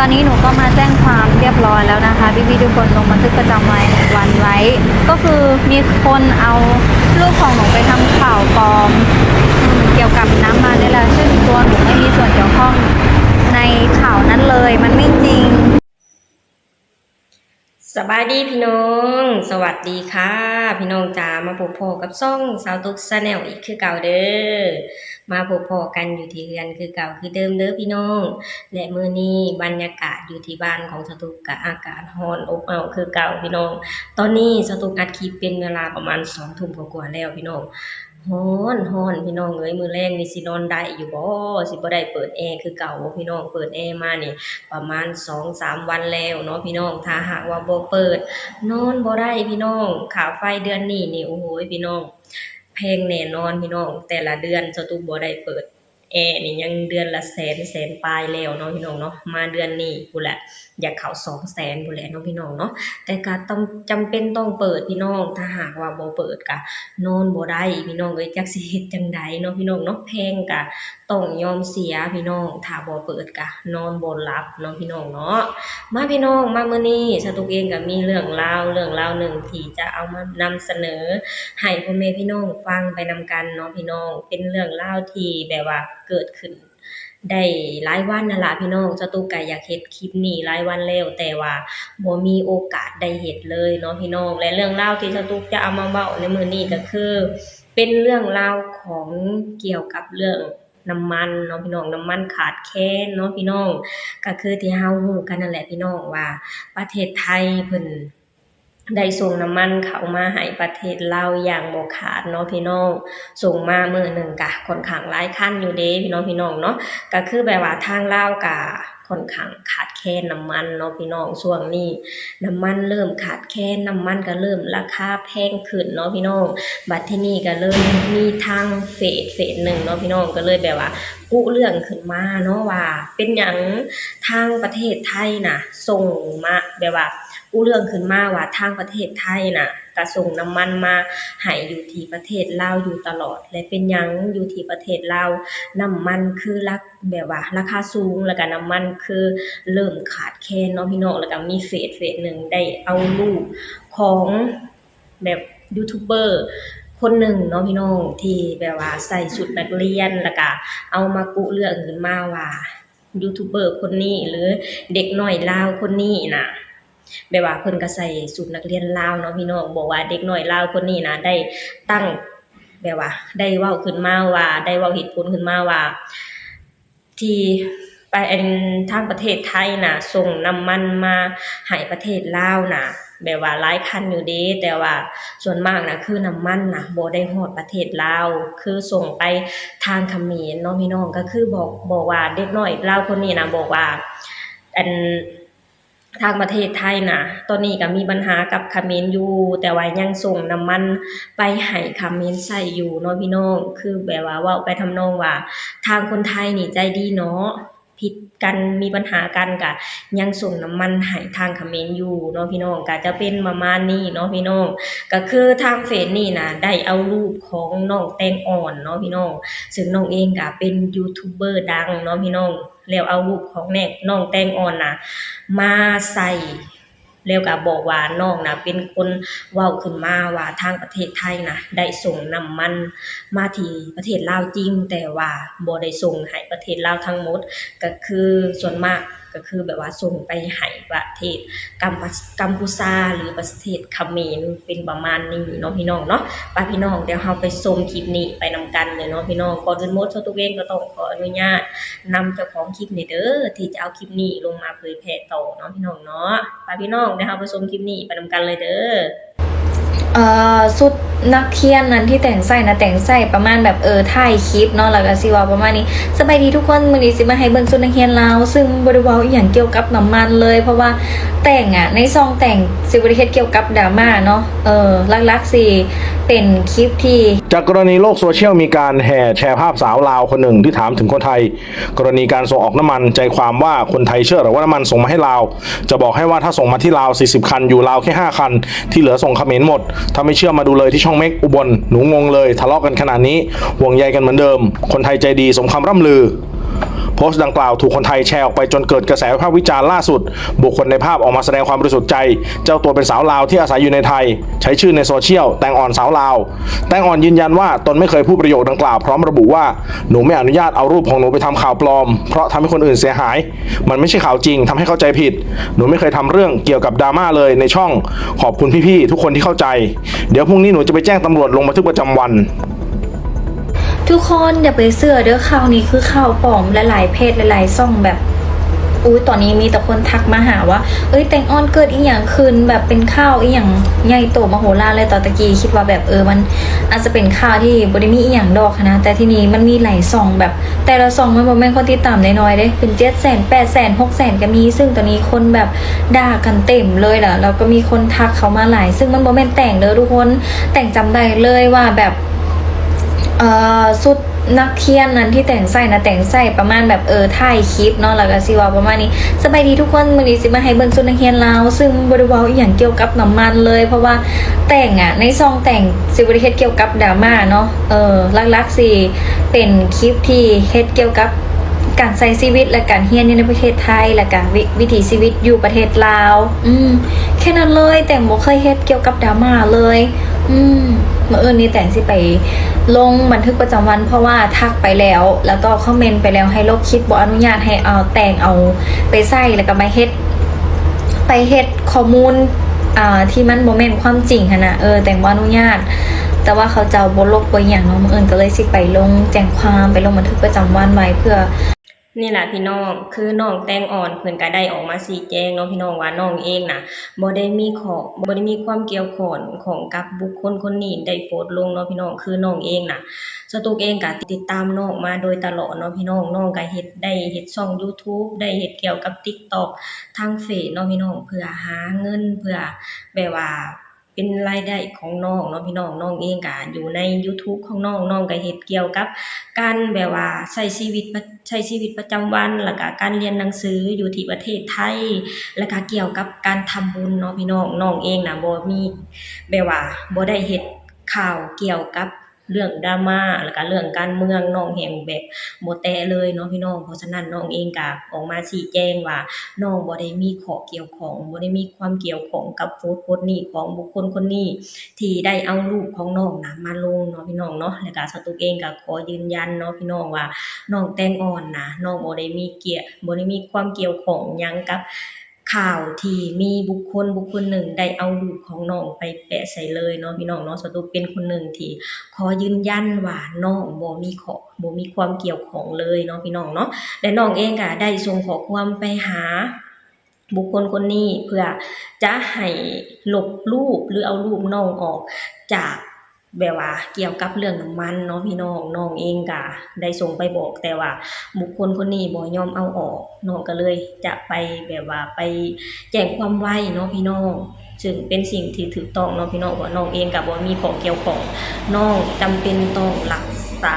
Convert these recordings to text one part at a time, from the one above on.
ຕອນນີ້ໜູກໍມາແຈ້ງຄວາມຮຽບຮ້ອຍແລ້ວນະຄະ ພີ່ໆທຸກຄົນ ລົງບັນທຶກປະຈຳວັນໄວ້ ກໍຄືມີຄົນເອົາຮູບຂອງໜູໄປທຳຂ່າວປອມ ອືມ ກ່ຽວກັບນ້ຳມັນນີ້ແຫຼະ ຊຶ່ງຕົວໜູໄມ່ມີສ່ວນກ່ຽວຂ້ອງໃນຂ່າວນັ້ນເລີຍ ມັນໄມ່ຈິງ. ສະບາຍດີພີ່ນ້ອງ ສະຫວັດດີຄ່ະພີ່ນ້ອງຈ໋າ ມາພົບພໍ້ກັບຊ່ອງສາວຕຸກ Channel ອີກຄືເກົ່າເດີ ມາພົບພໍ້ກັນຢູ່ທີ່ເຮືອນຄືເກົ່າຄືເດີມເດີພີ່ນ້ອງ ແລະ ມື້ນີ້ບັນຍາກາດຢູ່ທີ່ບ້ານຂອງສາວຕຸກກະອາກາດຮ້ອນອົບເອົ້າຄືເກົ່າພີ່ນ້ອງ ຕອນນີ້ສາວຕຸກອັດຄລິບເປັນເວລາປະມານສອງທຸ່ມກວ່າໆແລ້ວພີ່ນ້ອງ ຮ້ອນ ຮ້ອນພີ່ນ້ອງເອີຍ ມື້ແລງນີ້ຊິນອນໄດ້ຢູ່ບໍ່ ຊິບໍ່ໄດ້ເປີດແອຄືເກົ່າບໍ່ພີ່ນ້ອງ ເປີດແອມານີ້ປະມານສອງສາມວັນແລ້ວເນາະພີ່ນ້ອງ ຖ້າຫາກວ່າບໍ່ເປີດ ນອນບໍ່ໄດ້ພີ່ນ້ອງ ຄ່າໄຟເດືອນນີ້ນີ້ ໂອ້ໂຫຍພີ່ນ້ອງ ແພງແນ່ນອນພີ່ນ້ອງ ແຕ່ລະເດືອນສາວຕຸກບໍ່ໄດ້ເປີດ ແອນີ້ຍັງເດືອນລະແສນ ແສນປາຍແລ້ວເນາະພີ່ນ້ອງເນາະ ມາເດືອນນີ້ພຸ້ນແຫຼະ ຢາກເຂົ້າສອງແສນພຸ້ນແຫຼະເນາະພີ່ນ້ອງເນາະ ແຕ່ກະຕ້ອງ ຈຳເປັນຕ້ອງເປີດພີ່ນ້ອງ ຖ້າຫາກວ່າບໍ່ເປີດກະນອນບໍ່ໄດ້ພີ່ນ້ອງເອີຍ ຈັກຊິເຮັດຈັ່ງໃດເນາະພີ່ນ້ອງເນາະ ແພງກະຕ້ອງຍອມເສຍພີ່ນ້ອງ ຖ້າບໍ່ເປີດກະນອນບໍ່ຫຼັບເນາະພີ່ນ້ອງເນາະ ມາພີ່ນ້ອງ ມາມື້ນີ້ສາວຕຸກເອງກະມີເລື່ອງລາວ ເລື່ອງລາວໜຶ່ງທີ່ຈະເອົາມານຳສະເໜີໃຫ້ພໍ່ແມ່ພີ່ນ້ອງຟັງໄປນຳກັນເນາະພີ່ນ້ອງ ເປັນເລື່ອງລາວທີ່ແບບວ່າເກີດຂຶ້ນ ໄດ້ຫຼາຍວັນຫັ້ນລະພີ່ນ້ອງ ສາວຕຸກກະຢາກເຮັດຄລິບນີ້ຫຼາຍວັນແລ້ວ ແຕ່ວ່າບໍ່ມີໂອກາດໄດ້ເຮັດເລີຍເນາະພີ່ນ້ອງ ແລະ ເລື່ອງລາວທີ່ສາວຕຸກຈະເອົາມາເວົ້າໃນມື້ນີ້ກະຄື ເປັນເລື່ອງລາວຂອງ ກ່ຽວກັບເລື່ອງນ້ຳມັນເນາະພີ່ນ້ອງ ນ້ຳມັນຂາດແຄນເນາະພີ່ນ້ອງ ກະຄືທີ່ເຮົາຮູ້ກັນຫັ້ນແຫຼະພີ່ນ້ອງວ່າ ປະເທດໄທເພິ່ນ ໄດ້ສົ່ງນ້ຳມັນເຂົ້າມາໃຫ້ປະເທດລາວຢ່າງບໍ່ຂາດເນາະພີ່ນ້ອງ ສົ່ງມາມື້ໜຶ່ງກະຂ້ອນຂ້າງຫຼາຍຄັນຢູ່ເດ້ເນາະພີ່ນ້ອງເນາະ ກະຄືແບບວ່າທາງລາວກະຂ້ອນຂ້າງຂາດແຄນນ້ຳມັນເນາະພີ່ນ້ອງ ຊ່ວງນີ້ນ້ຳມັນເລີ່ມຂາດແຄນ ນ້ຳມັນກະເລີ່ມລາຄາແພງຂຶ້ນເນາະພີ່ນ້ອງ ບັດທີນີ້ກະເລີຍມີທາງເຟສ ເຟສໜຶ່ງເນາະພີ່ນ້ອງ ກະເລີຍແບບວ່າກຸເລື່ອງຂຶ້ນມາເນາະວ່າ ເປັນຫຍັງທາງປະເທດໄທນະສົ່ງມາ ແບບວ່າ ກຸເລື່ອງຂຶ້ນມາວ່າທາງປະເທດໄທນະ ກະສົ່ງນ້ຳມັນມາໃຫ້ຢູ່ທີ່ປະເທດລາວຢູ່ຕະຫຼອດ ແລະ ເປັນຫຍັງຢູ່ທີ່ປະເທດລາວ ນ້ຳມັນຄືລາ ແບບວ່າລາຄາສູງ ແລ້ວກະນ້ຳມັນຄືເລີ່ມຂາດແຄນເນາະພີ່ນ້ອງ ແລ້ວກະມີເຟສ ເຟສໜຶ່ງໄດ້ເອົາຮູບຂອງແບບຢູທູບເບີຄົນໜຶ່ງເນາະພີ່ນ້ອງ ທີ່ແບບວ່າໃສ່ຊຸດນັກຮຽນ ແລ້ວກະເອົາມາກຸເລື່ອງຂຶ້ນມາວ່າ ຢູທູບເບີຄົນນີ້ ຫຼື ເດັກນ້ອຍລາວຄົນນີ້ນະ ແບບວ່າເພິ່ນກະໃສ່ຊຸດນັກຮຽນລາວເນາະພີ່ນ້ອງ ບອກວ່າເດັກນ້ອຍລາວຄົນນີ້ນະ ໄດ້ຕັ້ງ ແບບວ່າໄດ້ເວົ້າຂຶ້ນມາວ່າ ໄດ້ເວົ້າເຫດຜົນຂຶ້ນມາວ່າ ທີ່ປະ ອັນ ທາງປະເທດໄທນະ ສົ່ງນ້ຳມັນມາໃຫ້ປະເທດລາວນະ ແບບວ່າຫຼາຍຄັນຢູ່ເດ້ ແຕ່ວ່າສ່ວນມາກນະ ຄືນ້ຳມັນນະ ບໍ່ໄດ້ຮອດປະເທດລາວ ຄືສົ່ງໄປທາງຂະເໝນເນາະພີ່ນ້ອງ ກະຄືບອກ ບອກວ່າເດັກນ້ອຍລາວຄົນນີ້ນະ ບອກວ່າ ອັນ ທາງປະເທດໄທນະ ຕອນນີ້ກະມີບັນຫາກັບຂະເໝນຢູ່ ແຕ່ວ່າຍັງສົ່ງນ້ຳມັນໄປໃຫ້ຂະເໝນໃຊ້ຢູ່ເນາະພີ່ນ້ອງ ຄືແບບວ່າເວົ້າໄປທຳນອງວ່າ ທາງຄົນໄທນີ້ໃຈດີເນາະ ຜິດກັນ ມີບັນຫາກັນກະຍັງສົ່ງນ້ຳມັນໃຫ້ທາງຂະເໝນຢູ່ເນາະພີ່ນ້ອງ ກະຈະເປັນປະມານນີ້ເນາະພີ່ນ້ອງ ກະຄືທາງເຟສນີ້ນະ ໄດ້ເອົາຮູບຂອງນ້ອງແຕງອ່ອນເນາະພີ່ນ້ອງ ຊຶ່ງນ້ອງເອງກະເປັນຢູທູບເບີດັງເນາະພີ່ນ້ອງ ແລ້ວເອົາຮູບຂອງແມ່ ນ້ອງແຕງອ່ອນນະ ມາໃສ່ ແລ້ວກະບອກວ່ານ້ອງນະເປັນຄົນເວົ້າຂຶ້ນມາວ່າທາງປະເທດໄທນະ ໄດ້ສົ່ງນ້ຳມັນມາທີ່ປະເທດລາວຈິງ ແຕ່ວ່າບໍ່ໄດ້ສົ່ງໃຫ້ປະເທດລາວທັງໝົດ ກະຄືສ່ວນມາກກະຄືແບບວ່າສົ່ງໄປໃຫ້ປະເທດກຳ ກຳພູຊາ ຫຼື ປະເທດຂະເໝນ ເປັນປະມານນີ້ເນາະພີ່ນ້ອງເນາະ ປະພີ່ນ້ອງ ດຽວເຮົາໄປຊົມຄລິບນີ້ໄປນຳກັນເລີຍເນາະພີ່ນ້ອງ ກ່ອນອື່ນໝົດ ສາວຕຸກເອງກະຕ້ອງຂໍອະນຸຍາດນຳເຈົ້າຂອງຄລິບນີ້ເດີ ທີ່ຈະເອົາຄລິບນີ້ລົງມາ ເຜີຍແຜ່ຕໍ່ເນາະພີ່ນ້ອງເນາະ ປະພີ່ນ້ອງ ດຽວເຮົາໄປຊົມຄລິບນີ້ໄປນຳກັນເລີຍເດີ. ເອີ ຊຸດນັກຮຽນນັ້ນທີ່ແຕງໃສ່ນະ ແຕງໃສ່ປະມານແບບ ເອີ ຖ່າຍຄລິບເນາະ ແລ້ວກະຊິເວົ້າປະມານນີ້ ສະບາຍດີທຸກຄົນ ມື້ນີ້ຊິມາໃຫ້ເບິ່ງຊຸດນັກຮຽນລາວ ຊຶ່ງບໍ່ໄດ້ເວົ້າອີ່ຫຍັງກ່ຽວກັບນ້ຳມັນເລີຍ ເພາະວ່າແຕງອະ ໃນຊ່ອງແຕງຊິບໍ່ໄດ້ເຮັດກ່ຽວກັບດຣາມາເນາະ ເອີ ຫຼັກໆຊິເປັນຄລິບທີ່ จากกรณีโลกโซเชียลมีการแห่แชร์ภาพสาวลาวคนหนึ่งที่ถามถึงคนไทย กรณีการส่งออกน้ำมัน ใจความว่าคนไทยเชื่อหรือว่าน้ำมันส่งมาให้ลาว จะบอกให้ว่าถ้าส่งมาที่ลาว สี่สิบ คัน อยู่ลาวแค่ ห้า คัน ที่เหลือส่งเขมรหมด ถ้าไม่เชื่อมาดูเลยที่ช่องเมคอุบล หนูงงเลย ทะเลาะกันขนาดนี้ ห่วงใยกันเหมือนเดิม คนไทยใจดีสมคำร่ำลือ ผ โพสต์ดังกล่าวถูกคนไทยแชร์ออกไปจนเกิดกระแสวิพากษ์วิจารณ์ ล่าสุด บุคคลในภาพออกมาแสดงความบริสุทธิ์ใจ เจ้าตัวเป็นสาวลาวที่อาศัยอยู่ในไทย ใช้ชื่อในโซเชียล แตงอ่อนสาวลาว แตงอ่อนยืนยันว่าตนไม่เคยพูดประโยคดังกล่าว พร้อมระบุว่า หนูไม่อนุญาตเอารูปของหนูไปทำข่าวปลอม เพราะทำให้คนอื่นเสียหาย มันไม่ใช่ข่าวจริง ทำให้เข้าใจผิด หนูไม่เคยทำเรื่องเกี่ยวกับดราม่าเลยในช่อง ขอบคุณพี่ๆทุกคนที่เข้าใจ เดี๋ยวพรุ่งนี้หนูจะไปแจ้งตำรวจลงบันทึกประจำวัน ทุกคนอย่าไปเชื่อเด้อ ข่าวนี้คือข่าวปลอม หลายๆเพจ หลายๆช่องแบบ อุ๊ย ตอนนี้มีแต่คนทักมาหาว่า เอ้ย แตงอ่อนเกิดอีหยังขึ้น แบบเป็นข่าวอีหยังใหญ่โตมโหฬารเลย ตอนตะกี้คิดว่าแบบ เออ มันอาจจะเป็นข่าวที่บ่ได้มีอีหยังดอกหั้นนะ แต่ทีนี้มันมีหลายช่องแบบ แต่ละช่องมันบ่แม่นคนติดตามน้อยๆเด้ เป็นเจ็ดแสน แปดแสน หกแสนก็มี ซึ่งตอนนี้คนแบบด่ากันเต็มเลยล่ะ แล้วก็มีคนทักเข้ามาหลาย ซึ่งมันบ่แม่นแตงเด้อทุกคน แตงจำได้เลยว่าแบบ เอ่อ ชุดนักเรียนนั้นที่แตงใส่นะ แตงใส่ประมาณแบบ เออ ถ่ายคลิปเนาะ แล้วก็สิเว้าประมาณนี้ สบายดีทุกคน มื้อนี้สิมาให้เบิ่งชุดนักเรียนลาว ซึ่งบ่ได้เว้าอีหยังเกี่ยวกับน้ำมันเลย เพราะว่าแตงอะ ในช่องแตงสิบ่ได้เฮ็ดเกี่ยวกับดราม่าเนาะ เออ หลักๆสิเป็นคลิปที่เฮ็ดเกี่ยวกับการใช้ชีวิตและการเรียนอยู่ในประเทศไทย แล้วก็วิ วิถีชีวิตอยู่ประเทศลาว อืม แค่นั้นเลย แตงบ่เคยเฮ็ดเกี่ยวกับดราม่าเลย อืม มื้ออื่นนี้แตงสิไปลงบันทึกประจำวัน เพราะว่าทักไปแล้ว แล้วก็คอมเมนต์ไปแล้ว ให้ลบคลิป บ่อนุญาตให้เอา แตงเอาไปใช้ แล้วก็มาเฮ็ด ไปเฮ็ดข้อมูล อ่า ที่มันบ่แม่นความจริงหั้นนะ เออ แตงบ่อนุญาต แต่ว่าเขาเจ้าบ่ลบบ่หยังเนาะ มื้ออื่นก็เลยสิไปลงแจ้งความ ไปลงบันทึกประจำวันไว้ เพื่อ นี่ล่ะพี่น้อง คือน้องแตงอ่อนเพิ่นก็ได้ออกมาชี้แจงเนาะพี่น้อง ว่าน้องเองน่ะ บ่ได้มีข้อ บ่ได้มีความเกี่ยวข้อง ข้องกับบุคคลคนนี้ได้โพสต์ลงเนาะพี่น้อง คือน้องเองน่ะ สาวตุ๊กเองก็ติดตามน้องมาโดยตลอดเนาะพี่น้อง น้องก็เฮ็ด ได้เฮ็ดช่องยูทูบ ได้เฮ็ดเกี่ยวกับติ๊กต็อก ทางเฟซเนาะพี่น้อง เพื่อหาเงิน เพื่อแบบว่า เป็นรายได้ของน้องเนาะพี่น้อง น้องเองก็อยู่ในยูทูบของน้อง น้องก็เฮ็ดเกี่ยวกับการแบบว่าใช้ชีวิต ใช้ชีวิตประจำวัน แล้วก็การเรียนหนังสืออยู่ที่ประเทศไทย แล้วก็เกี่ยวกับการทำบุญเนาะพี่น้อง น้องเองน่ะบ่มีแบบว่าบ่ได้เฮ็ดข่าวเกี่ยวกับเรื่องดราม่า แล้วก็เรื่องการเมือง น้องแฮ่งแบบบ่แตะเลยเนาะพี่น้อง เพราะฉะนั้นน้องเองก็ออกมาชี้แจงว่า น้องบ่ได้มีข้อเกี่ยวข้อง บ่ได้มีความเกี่ยวข้องกับโพสต์โพสต์นี้ของบุคคลคนนี้ ที่ได้เอารูปของน้องน่ะมาลงเนาะพี่น้องเนาะ แล้วก็สาวตุ๊กเองก็ขอยืนยันเนาะพี่น้องว่า น้องแตงอ่อนน่ะ น้องบ่ได้มีเกี่ยว บ่ได้มีความเกี่ยวข้องหยังกับข่าวที่มีบุคคลบุคคลหนึ่งได้เอารูปของน้องไปแปะใส่เลยเนาะพี่น้องเนาะ สาวตุ๊กเป็นคนหนึ่งที่ขอยืนยันว่าน้องบ่มีข้อ บ่มีความเกี่ยวข้องเลยเนาะพี่น้องเนาะ และน้องเองก็ได้ส่งข้อความไปหาบุคคลคนนี้ เพื่อจะให้ลบรูปหรือเอารูปน้องออกจากแบบว่าเกี่ยวกับเรื่องน้ำมันเนาะพี่น้อง น้องเองก็ได้ส่งไปบอก แต่ว่าบุคคลคนนี้บ่ยอมเอาออก น้องก็เลยจะไปแบบว่าไปแจ้งความไว้เนาะพี่น้อง ซึ่งเป็นสิ่งที่ถูกต้องเนาะพี่น้อง เพราะน้องเองก็บ่มีข้อเกี่ยวข้อง น้องจำเป็นต้องรักษา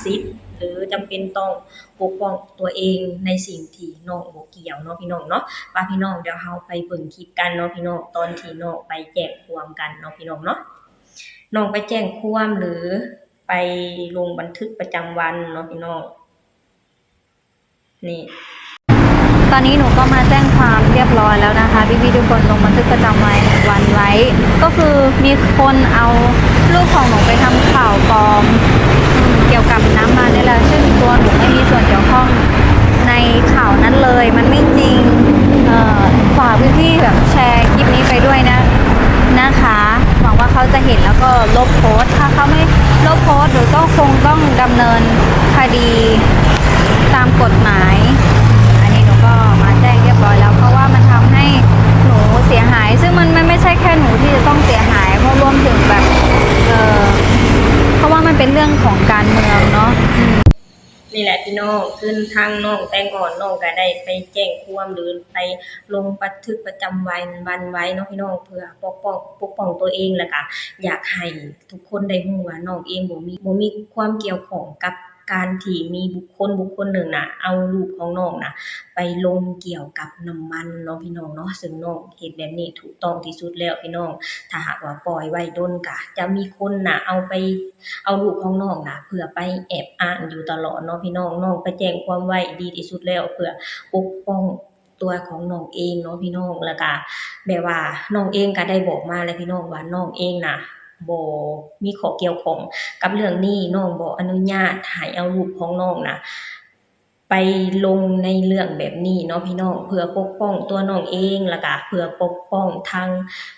สิทธิ์ หรือจำเป็นต้องปกป้องตัวเองในสิ่งที่น้องบ่เกี่ยวเนาะพี่น้องเนาะ ว่าพี่น้อง เดี๋ยวเราไปเบิ่งคลิปกันเนาะพี่น้อง ตอนที่น้องไปแจ้งความกันเนาะพี่น้องเนาะ น้องไปแจ้งความหรือไปลงบันทึกประจำวันเนาะพี่น้อง นี่ ตอนนี้หนูก็มาแจ้งความเรียบร้อยแล้วนะคะ พี่ๆทุกคนลงบันทึกประจำวันไว้ ก็คือมีคนเอารูปของหนูไปทำข่าวปลอม เกี่ยวกับน้ำมันนี่แหละ ซึ่งตัวหนูไม่มีส่วนเกี่ยวข้องในข่าวนั้นเลย มันไม่จริง เอ่อ ฝากพี่ๆแบบแชร์คลิปนี้ไปด้วยนะ นะคะ หวังว่าเขาจะเห็นแล้วก็ลบโพสต์ ถ้าเขาไม่ลบโพสต์ หนูก็คงต้องดำเนินคดีตามกฎหมาย อันนี้หนูก็มาแจ้งเรียบร้อยแล้ว เพราะว่ามันทำให้หนูเสียหาย ซึ่งมัน มันไม่ใช่แค่หนูที่จะต้องเสียหาย เพราะรวมถึงแบบ เอ่อ เพราะว่ามันเป็นเรื่องของการเมืองเนาะ นี่แหละพี่น้อง คือทางน้องแตงอ่อน น้องก็ได้ไปแจ้งความหรือไปลงบันทึกประจำวัน วันไว้เนาะพี่น้อง เพื่อปกป้อง ปกป้องตัวเอง แล้วก็อยากให้ทุกคนได้รู้ว่าน้องเองบ่มี บ่มีความเกี่ยวข้องกับ ການທີ່ມີບຸກຄົນບຸກຄົນໜຶ່ງນະ ເອົາຮູບຂອງນ້ອງນະ ໄປລົງກ່ຽວກັບນ້ຳມັນເນາະພີ່ນ້ອງເນາະ, ເຊິ່ງນ້ອງເຮັດແບບນີ້ຖືກຕ້ອງທີ່ສຸດແລ້ວພີ່ນ້ອງ. ຖ້າຫາກວ່າປ່ອຍໄວ້ດົນກະຈະມີຄົນນະ ເອົາໄປ ເອົາຮູບຂອງນ້ອງນະ ເພື່ອໄປແອບອ້າງຢູ່ຕະຫຼອດເນາະພີ່ນ້ອງ. ນ້ອງໄປແຈ້ງຄວາມໄວ້ດີທີ່ສຸດແລ້ວ ເພື່ອປົກປ້ອງຕົວຂອງນ້ອງເອງເນາະພີ່ນ້ອງ. ແລ້ວກະແບບວ່ານ້ອງເອງກະໄດ້ບອກມາແລ້ວພີ່ນ້ອງ ວ່ານ້ອງເອງນະ ບໍ່ມີຂໍ້ກ່ຽວຂ້ອງກັບເລື່ອງນີ້, ນ້ອງບໍ່ອະນຸຍາດໃຫ້ເອົາຮູບຂອງນ້ອງນະ ໄປລົງໃນເລື່ອງແບບນີ້ເນາະພີ່ນ້ອງ, ເພື່ອປົກປ້ອງຕົວນ້ອງເອງ ແລ້ວກະເພື່ອປົກປ້ອງທາງ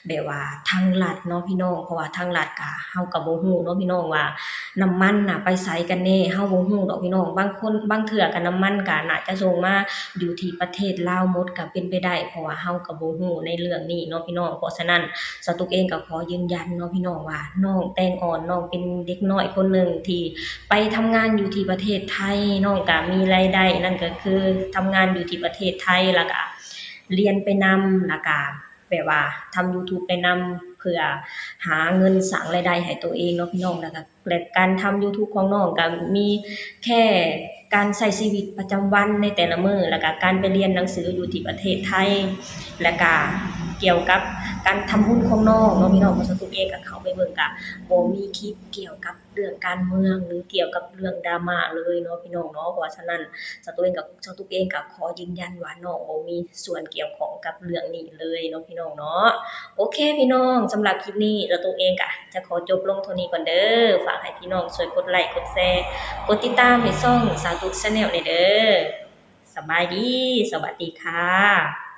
ແບບວ່າທາງລັດເນາະພີ່ນ້ອງ. ເພາະວ່າທາງລັດກະ ເຮົາກະບໍ່ຮູ້ເນາະພີ່ນ້ອງ ວ່ານ້ຳມັນນະໄປໃສກັນແນ່ ເຮົາບໍ່ຮູ້ດອກພີ່ນ້ອງ. ບາງຄົນ ບາງເທື່ອກະນ້ຳມັນກະໜ້າຈະສົ່ງມາຢູ່ທີ່ປະເທດລາວໝົດກະເປັນໄປໄດ້, ເພາະວ່າເຮົາກະບໍ່ຮູ້ໃນເລື່ອງນີ້ເນາະພີ່ນ້ອງ. ເພາະສະນັ້ນ ສາວຕຸກເອງກະຂໍຢືນຢັນເນາະພີ່ນ້ອງ ວ່ານ້ອງແຕງອ່ອນ ນ້ອງເປັນເດັກນ້ອຍຄົນໜຶ່ງທີ່ໄປທຳງານຢູ່ທີ່ປະເທດໄທ, ນ້ອງກະມີລາຍໄດ້ ນັ້ນກະຄືທຳງານຢູ່ທີ່ປະເທດໄທ ແລ້ວກະ ລຽນໄປນຳ ແລ້ວກະແບບວ່າທຳ YouTube ໄປນຳ ເພື່ອຫາເງິນສ້າງລາຍໄດ້ໃຫ້ໂຕເອງເນາະພີ່ນ້ອງ. ແລ້ວກະ ແລະ ການທຳ YouTube ຂອງນ້ອງກະມີແຄ່ການໃຊ້ຊີວິດປະຈຳວັນໃນແຕ່ລະມື້ ແລ້ວກະການໄປຮຽນໜັງສືຢູ່ທີ່ປະເທດໄທ ແລ້ວກະກ່ຽວກັບການທຳບຸນຂອງນ້ອງເນາະພີ່ນ້ອງ. ເພາະສາວຕຸກເອງກະເຂົ້າໄປເບິ່ງກະບໍ່ມີຄລິບກ່ຽວກັບ ເລື່ອງການເມືອງ ຫຼື ກ່ຽວກັບເລື່ອງດຣາມາເລີຍເນາະພີ່ນ້ອງເນາະ. ເພາະວ່າສະນັ້ນ ສາວຕຸກເອງກະ ສາວຕຸກເອງກະຂໍຢືນຢັນວ່ານ້ອງບໍ່ມີສ່ວນກ່ຽວຂ້ອງກັບເລື່ອງນີ້ເລີຍເນາະພີ່ນ້ອງເນາະ. ໂອເຄພີ່ນ້ອງ ສຳລັບຄລິບນີ້ ສາວຕຸກເອງກະຈະຂໍຈົບລົງເທົ່ານີ້ກ່ອນເດີ. ຝາກໃຫ້ພີ່ນ້ອງຊ່ວຍກົດໄລ ກົດແຊ ກົດຕິດຕາມໃຫ້ຊ່ອງສາວຕຸກ Channel ແດ່ເດີ. ສະບາຍດີ ສະຫວັດດີຄ່ະ.